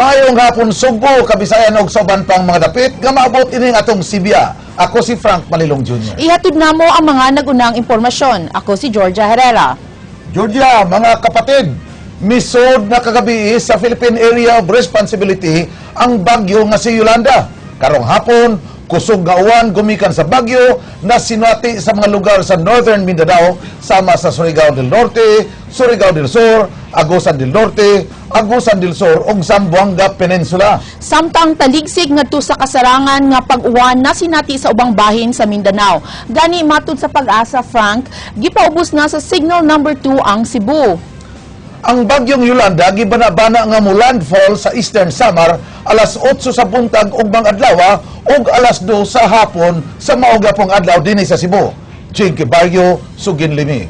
Maayong hapon, Sugbo, Kabisayan ug sa uban pang mga dapit nga maabot ining atong sibya. Ako si Frank Malilong Jr. Ihatod namo ang mga nagunang impormasyon. Ako si Georgia Herrera. Georgia, mga kapatid, misod na kagabi sa Philippine Area of Responsibility ang bagyo nga si Yolanda. Karong hapon, kusog nga uwan gumikan sa bagyo na sinati sa mga lugar sa Northern Mindanao sama sa Surigao del Norte, Surigao del Sur, Agusan del Norte, Agusan del Sur ug Zamboanga Peninsula. Samtang taligsig ngadto sa kasarangan nga pag-uwan na sinati sa ubang bahin sa Mindanao. Gani matud sa PAGASA, Frank, gipaubos na sa signal number 2 ang Cebu. Ang bagyong Yolanda gibana-bana nga mo landfall sa Eastern Samar alas 8 sa buntag ugmang adlaw ug alas 2 sa hapon sa mao gyapong adlaw dinhi sa Cebu. Jinky Barrio, Sugin Limi.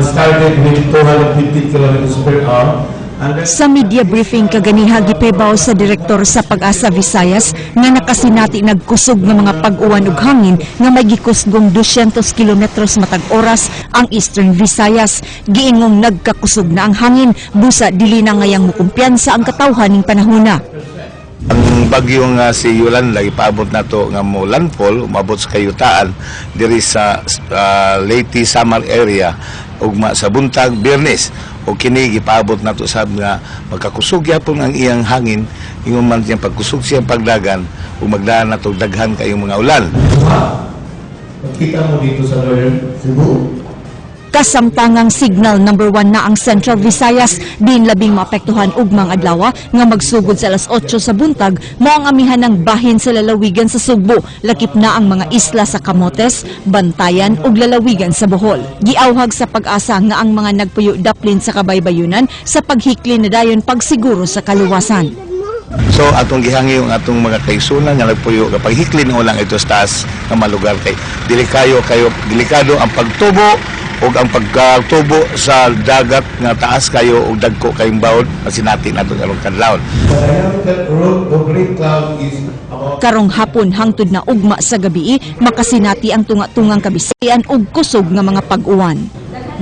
Started with 250 kilometers per hour. And then Sa media briefing kaganiha, gipahibaw sa direktor sa PAGASA Visayas nga nakasinati nagkusog nga mga pag-uwan ug hangin nga may gikusgong 200 kilometros matag oras ang Eastern Visayas. Giingong nagkakusog na ang hangin busa dili na ngayang mukumpiyansa ang katawhan ning panahona. Ang bagyo nga si Yolanda, ipaabot nato nga mo landfall, umabot sa kayutaan diri sa Leyte Samar area ugma sa buntag Biyernes, o kini gipaabot nato sab nga magkakusog gyapon ang iyang hangin, ingon man siyang pagkusog siyang pagdagan ug magdaan nato daghan kayong mga ulan. Makita mo dito sa Northern Cebu. Kasamtangang signal number 1 na ang Central Visayas, din labing maapektuhan ugmang adlaw nga magsugod sa alas 8 sa buntag mao ang amihan ng bahin sa lalawigan sa Sugbo, lakip na ang mga isla sa Camotes, Bantayan ug lalawigan sa Bohol. Giawhag sa PAGASA nga ang mga nagpuyo daplin sa kabaybayunan sa paghikli na dayon pagsiguro sa kaluwasan. So atong gihangyo ang atong mga kaigsunan nga nagpuyo nga paghiklin lang ito sa taas nga malugar kay delikado kayo, delikado ang pagtubo ug ang pagkatubo sa dagat nga taas kayo ug dagko kayong bawod masinati nato karong kadlawon. The diameter root of rain cloud is about Karong hapon hangtod na ugma sa gabi, makasinati ang tunga-tungang Kabisayan ug kusog nga mga pag-uwan.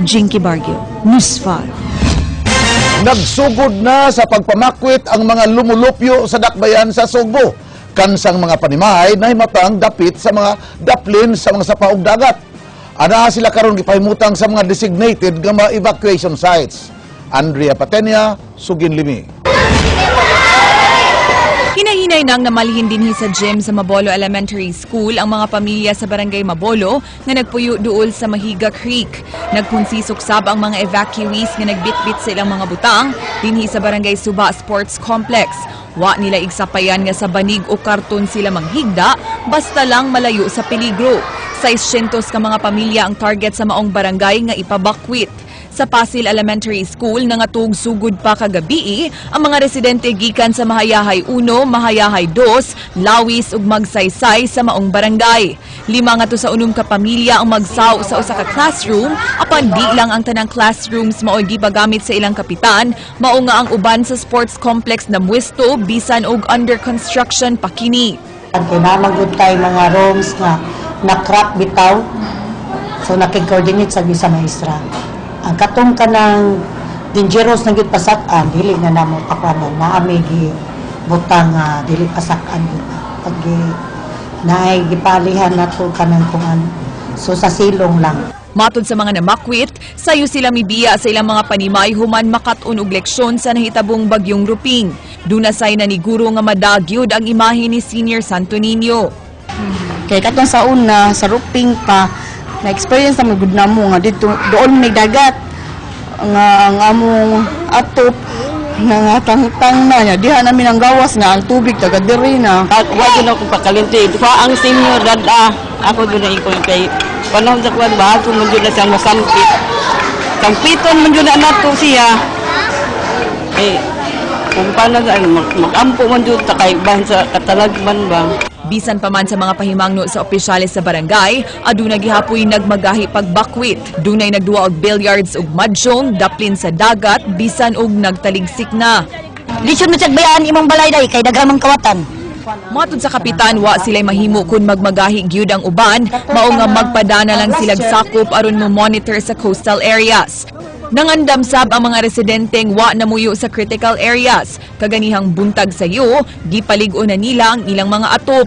Jinky Barrio, News 5. Nagsugod na sa pagpamakwit ang mga lumulupyo sa dakbayan sa Sugbo. Kansang mga panimahay na himatang dapit sa mga daplin sa mga sapa ug dagat. Anaa sila karon gipahimutang sa mga designated nga mga evacuation sites. Andrea Patenia, Sugin Limi. Hinahinay nang namalhin dinhi sa gym sa Mabolo Elementary School ang mga pamilya sa Barangay Mabolo nga nagpuyo duol sa Mahiga Creek. Nagpunsisok sab ang mga evacuees nga nagbitbit sa ilang mga butang dinhi sa Barangay Suba Sports Complex. Wa nila igsapayan nga sa banig o karton sila manghigda, basta lang malayo sa peligro. 600 ka mga pamilya ang target sa maong barangay nga ipabakwit. Sa Pasil Elementary School, nangatug sugod pa kagabi ang mga residente gikan sa Mahayahay 1, Mahayahay 2, Lawis ug Magsaysay sa maong barangay. 5 ngadto sa 6 ka pamilya ang magsaw sa usa ka classroom, apan di lang ang tanang classrooms mao'y gipagamit sa ilang kapitan, mao nga ang uban sa sports complex na muwesto bisan og under construction pa kini. Kay naa man gud tay mga rooms nga na-crack bitaw. So nakig-coordinate sa sa maestra. Ang katong kanang dangerous na gyud pasak-an, dili na namo pakuanan. Naa mi gi butang nga dili pasak-an gyud. Pag naay gipalihan nato kanang kung ano. So sa silong lang. Matod sa mga namakwit, sayo sila mibiya sa ilang mga panimay human makat-on og leksyon sa nahitabong bagyong Ruping. Duna say naniguro nga madagyod ang imahe ni Senior Santo Niño. Kay katong sa una, sa Ruping pa, na-experience na gud namo nga dito doon may dagat nga ang among atop nangatangtang na niya diha namin ang gawas nga ang tubig taga diri na. Wa gyud ako pakalinti. Kwa ang senior dada ako doon na ikon kay panahon sa kuan ba ako man jud na siya masampit. Sampiton man jud na nato siya. Eh kung paano sa ano, mag-ampo man jud ta kay bahin sa katalagman ba. Bisan pa man sa mga pahimangno sa opisyales sa barangay, aduna gihapoy nagmagahi pagbakwit. Dunay nagduwa og billiards ug mahjong, daplin sa dagat, bisan og nagtaligsik na. Lisod mo bayaan imong balay day kay daghan mang kawatan. Matod sa kapitan, wa sila'y mahimo kun magmagahi gyud ang uban, mao nga magpadana lang silag sakop aron mo monitor sa coastal areas. Nangandam sab ang mga residenteng wa namuyo sa critical areas. Kaganihang buntag sayo, gipalig-on na nila ang ilang mga atop.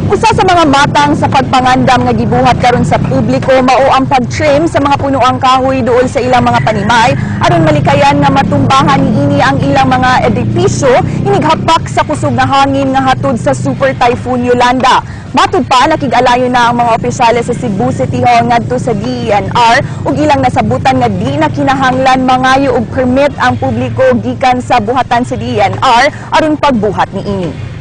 Usa sa mga matang sa pagpangandam nga gibuhat karon sa publiko mao ang pag-trim sa mga punoang kahoy duol sa ilang mga panimay aron malikayan nga matumbahan niini ang ilang mga edipisyo inighapak sa kusog nga hangin nga hatod sa Super Typhoon Yolanda. Matud pa, nakig-alayo na ang mga opisyales sa Cebu City Hall ngadto sa DENR ug ilang nasabutan nga di na kinahanglan mangayo og permit ang publiko gikan sa buhatan sa DENR aron pagbuhat niini.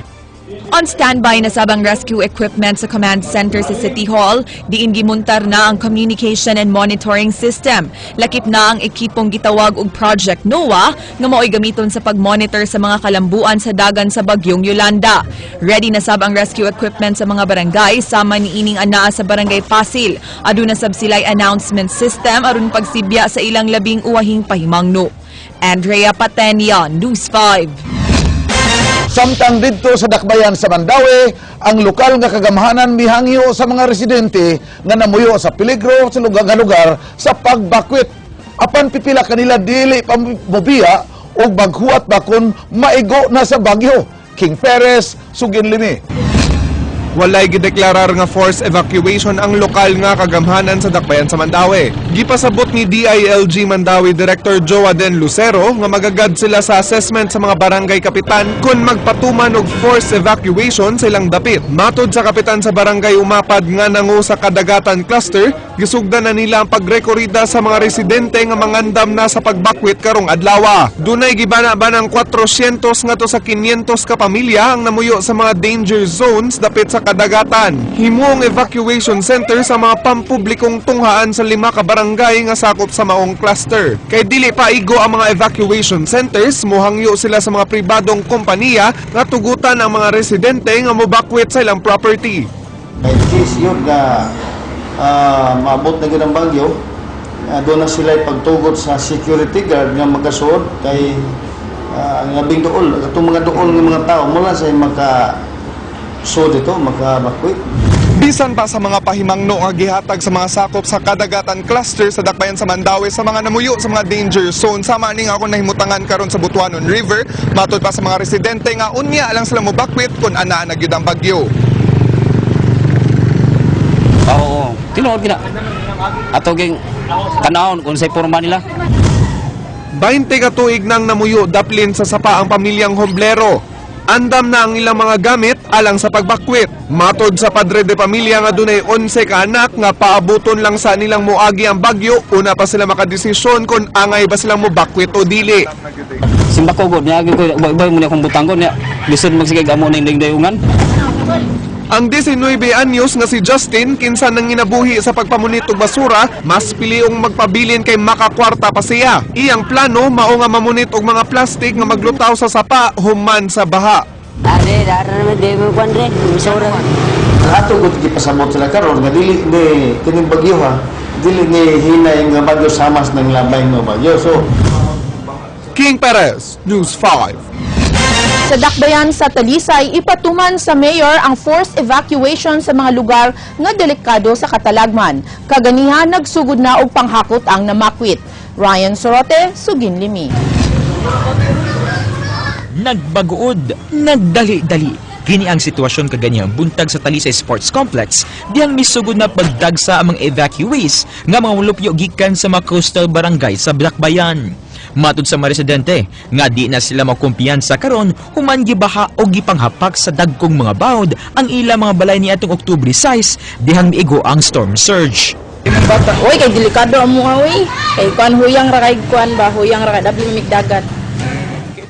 On standby na sab ang rescue equipment sa command center sa City Hall, diin gimuntar na ang communication and monitoring system. Lakip na ang ekipong gitawag og Project NOAA nga mao'y gamiton sa pag-monitor sa mga kalambuan sa dagan sa bagyong Yolanda. Ready na sab ang rescue equipment sa mga barangay sama niining anaa sa Barangay Pasil. Aduna sab sila'y announcement system aron pagsibya sa ilang labing uwahing pahimangno. Andrea Patenia, News 5. Samtang didto sa dakbayan sa Mandaue, ang lokal nga kagamhanan mihangyo sa mga residente nga namuyo sa peligro sa lugar nga lugar sa pagbakwit. Apan pipila kanila dili pa mobiya og maghuwat bakon maigo na sa bagyo. King Perez, sugin limi. Walay gideklarar nga forced evacuation ang lokal nga kagamhanan sa dakbayan sa Mandaue. Gipasabot ni DILG Mandaue Director Joaden Lucero nga magagad sila sa assessment sa mga barangay kapitan kung magpatuman og forced evacuation sa ilang dapit. Matod sa kapitan sa barangay Umapad nga nangu sa Kadagatan Cluster, gisugdan na nila ang pagrekorida sa mga residente nga mangandam na sa pagbakwit karong adlaw. Dunay gibana ba ng 400 ngadto sa 500 ka pamilya ang namuyo sa mga danger zones dapit sa kadagatan. Himuong evacuation center sa mga pampublikong tunghaan sa lima ka barangay nga sakop sa maong cluster. Kay dili pa igo ang mga evacuation centers, muhangyo sila sa mga pribadong kompanya nga tugutan ang mga residente nga mobakwit sa ilang property. Kay case yun nga maabot na gyud ang bagyo, doon na sila pagtugot sa security guard nga magkasuod kay ang labing duol, katong mga duol nga mga tao mula sa maka suod ito, makabakwit. Bisan pa sa mga pahimangno nga gihatag sa mga sakop sa Kadagatan Cluster sa dakbayan sa Mandaue sa mga namuyo sa mga danger zone, sama ning ako nahimutangan karon sa Butuanon River, matod pa sa mga residente nga unya lang sila mobakwit kung anaa na gyud ang bagyo. Oo, tinuod gina. Ato ging tanawon kung say porma nila. 20 ka tuig nang namuyo daplin sa sapa ang pamilyang Homblero. Andam na ang ilang mga gamit alang sa pagbakwit. Matod sa padre de pamilya nga dunay 11 ka anak nga paabuton lang sa nilang moagi ang bagyo, una pa sila makadesisyon kung angay ba silang mobakwit o dili. Simba ko god niya ko ubay mo niya akong butang ko niya. Lisod magsigig amo ning dayungan. Ang 19 anyos nga si Justin, kinsa nang ginabuhi sa pagpamunit og basura, mas piliong magpabilin kay makakwarta pa siya. Iyang plano mao nga mamunit og mga plastik nga maglutaw sa sapa human sa baha. Are, dara naman di mo kwan re, misura. Ato gud gipasabot sila karon nga dili ni kining bagyo ha, dili ni hinay nga bagyo samas ng labay nga bagyo. So King Perez, News 5. Sa dakbayan sa Talisay, ipatuman sa mayor ang forced evacuation sa mga lugar nga delikado sa katalagman. Kaganihan, nagsugod na og panghakot ang namakwit. Ryan Sorote, Sugin Limi. Nagbaguod, nagdali-dali. Kini ang sitwasyon kaganihang buntag sa Talisay Sports Complex, diyang misugod na pagdagsa ang mga evacuees nga mga mulupyo gikan sa mga coastal barangay sa Dakbayan. Matud sa mga residente, nga di na sila makumpiyansa karon human gibaha o gipanghapak sa dagkong mga bawd ang ilang mga balay niadtong Oktubre 6 dihang miigo ang storm surge. Uy, kay delikado ang mga uy. Kay kuan huyang ra kay kuan ba, huyang ra kay dabli mamigdagat.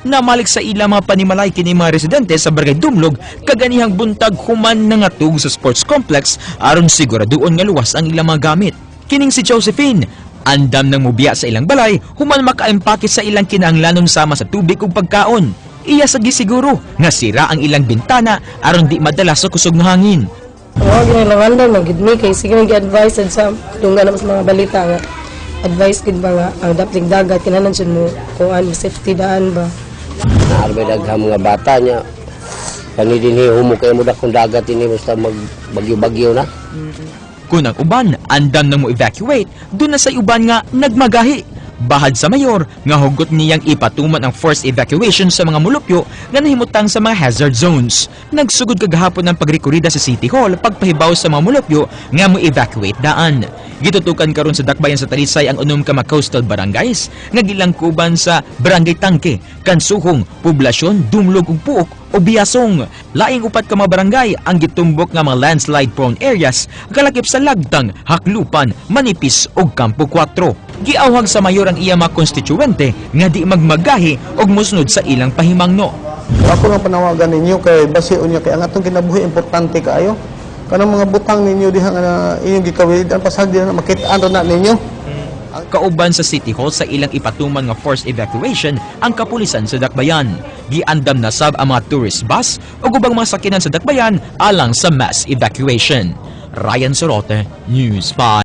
Namalik sa ilang mga panimalay kini mga residente sa Barangay Dumlog kaganihang buntag human nangatug sa sports complex aron siguraduon nga luwas ang ilang mga gamit. Kining si Josephine, andam nang mubiya sa ilang balay human makaimpake sa ilang kinahanglanon sama sa tubig ug pagkaon. Iya sa gisiguro nga sira ang ilang bintana aron di madala sa kusog nga hangin. Oo, ginalawanda man gid mi kay sige mig advice sa dunggan sa mga balita nga advice gid ba nga ang dapling dagat kinahanglan jud mo kuan safety daan ba. Naarbay daghang mga bata niya. Kani dinhi humo kay mo dakong dagat ini basta magbagyo-bagyo na. Kung ang uban andam nang mo evacuate, doon na sa uban nga nagmagahi. Bahad sa mayor nga hugot niyang ipatuman ang forced evacuation sa mga mulupyo nga nahimutang sa mga hazard zones. Nagsugod kagahapon ang pagrekorida sa City Hall pagpahibaw sa mga mulupyo nga mo evacuate daan. Gitutukan karon sa dakbayan sa Talisay ang 6 ka mga coastal barangays nga gilangkuban sa Barangay Tangke, Kansuhong, Poblasyon, Dumlog ug Puok o Biasong. Laing 4 ka mga barangay ang gitumbok nga mga landslide prone areas kalakip sa Lagtang, Haklupan, Manipis ug Campo 4. Giawhag sa mayor ang iya mga konstituente nga di magmagahi og mosunod sa ilang pahimangno. Ako nga panawagan ninyo kay basi unya kay ang atong kinabuhi importante kaayo. Kanang mga butang ninyo diha nga inyong gikawid ang pasag diha na makitaan ra na ninyo. Kauban sa City Hall sa ilang ipatuman nga forced evacuation ang kapulisan sa Dakbayan. Giandam na sab ang mga tourist bus ug ubang mga sakyanan sa Dakbayan alang sa mass evacuation. Ryan Sorote, News 5.